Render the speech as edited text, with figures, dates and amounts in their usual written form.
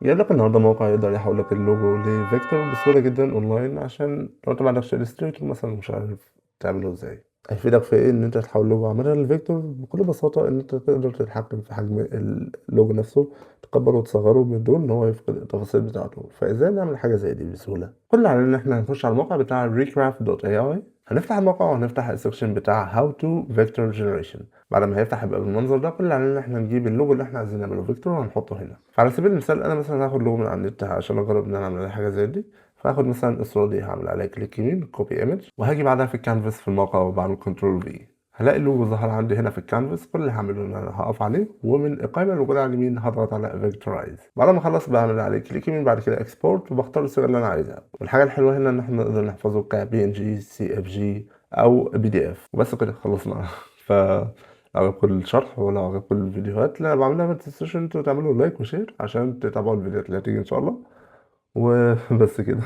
جايب لك النهارده موقع يقدر يحول لك ال logo ل vector بسهولة جدا اونلاين، عشان لو انت ما عندكش Illustrator مثلا مش عارف تعمله ازاي. هيفيدك في ايه ان انت تحول لوجو عامة ل vector؟ بكل بساطة ان انت تقدر تتحكم في حجم اللوجو نفسه، تكبره وتصغره بدون ان هو يفقد التفاصيل بتاعته. فازاي نعمل حاجة زي دي بسهولة؟ كل اللي علينا ان احنا هنخش على الموقع بتاع recraft.ai، هنفتح الموقع وهنفتح ال section بتاع how to vector generation. بعد ما هيفتح هيبقى بالمنظر ده. كل اللي علينا ان احنا نجيب اللوجو اللي احنا عايزين نعمله vector وهنحطه هنا. فعلى سبيل المثال انا مثلا هاخد لوجو من على النت عشان اجرب ان انا اعمل حاجة زي دي. فهاخد مثلا الصورة دي، هعمل عليها click يمين، copy image، وهاجي بعدها في الكانفاس في الموقع وبعمل control V. هلاقي اللوجو ظهر عندي هنا في الكانفاس. كل اللي هعمله ان انا هقف عليه، ومن القائمة اللي موجودة على اليمين هضغط على vectorize. بعد ما اخلص بعمل عليه click يمين، بعد كده export، وبختار الصيغة اللي انا عايزها. والحاجة الحلوة هنا ان احنا نقدر نحفظه ك PNG، CFG او PDF. وبس كده خلصنا. ف لو عجبكم الشرح ولو عجبكم الفيديوهات اللي انا بعملها، ما تنسوش انتوا تعملوا like و share عشان تتابعوا الفيديوهات اللي هتيجي ان شاء الله. وبس كده.